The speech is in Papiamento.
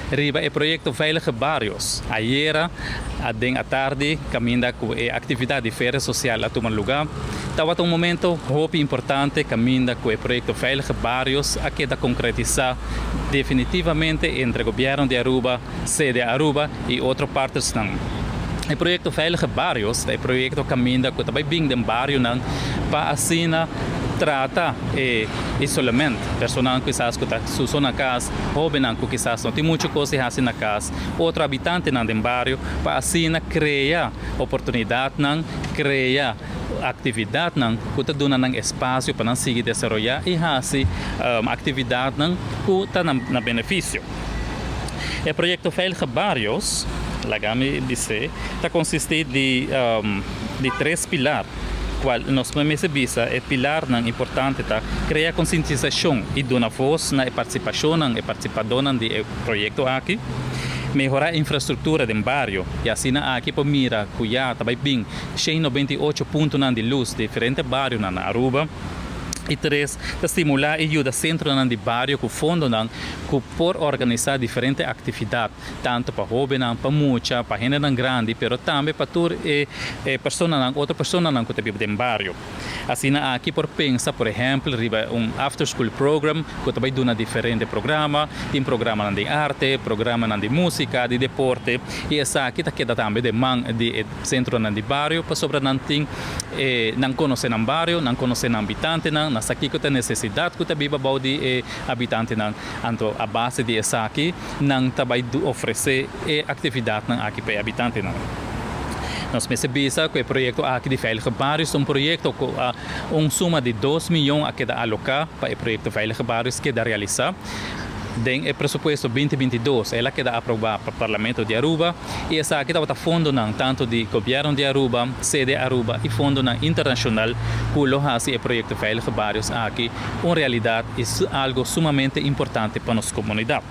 Riba e proyecto Veilige Barios. Ayera, den atardi, caminda cu e actividad di Feria Social a tuma luga. Tabata un momento hopi importante caminda cu e proyecto Veilige Barios a keda concretisa definitivamente entre Gobierno di Aruba, Cede Aruba y otro partnersnan. E proyecto Veilige Barios ta e proyecto caminda cu ta bay bin den barionan pa asina trata e isolamento. Personanan kisas cu ta so na cas, hobennan cu kisas no tin mucho cos di haci na cas, otro habitantenan den bario, pa asina crea oportunidadnan, crea actividadnan cu ta duna nan espacio pa nan sigui desaroya y haci actividadnan cu ta na beneficio. E proyecto Veilige Barios, laga mi bisa, ta consisti di tres pilar, cual nos mester bisa e pilarnan importante ta crea concientisacion y duna voz na participacion e participadonan di e proyecto aki, mehora infrastructura den bario y asina aki por mira cu ya ta bay bin 198 puntonan di luz diferente barionan na Aruba. Y tres, ta stimula y yuda centronan di bario cu fondonan cu por organisa diferente actividad, tanto pa hobennan, pa mucha, pa hendenan grandi, pero tambe pa tur e personanan, otro personanan cu ta biba den bario. Asina aki por pensa, por ehempel, riba un after school program, cu tambe duna diferente programa, tin programanan di arte, programanan di musica, di deporte, y esaki ta keda tambe den man di centronan di bario, pasobra nan tin nan conoce nan bario, nan conoce nan habitantenan, nan sa kico ta necesidad cu ta biba bou di habitantenan. Anto, a base di esaki, nan ta bay ofrece e actividadnan aki pa habitantenan. Nos mester bisa cu e proyecto aki di Veilige Barios, un proyecto cu un suma di 2 miyon a keda aloca pa e proyecto Veilige Barios keda realisa. Den e presupuesto 2022, el a keda aproba pa Parlamento di Aruba y esaki tabata fondonan tanto di Gobierno di Aruba, Cede Aruba y fondonan internacional cu lo haci e proyecto Veilige Barios aki un realidad y algo sumamente importante pa nos comunidad.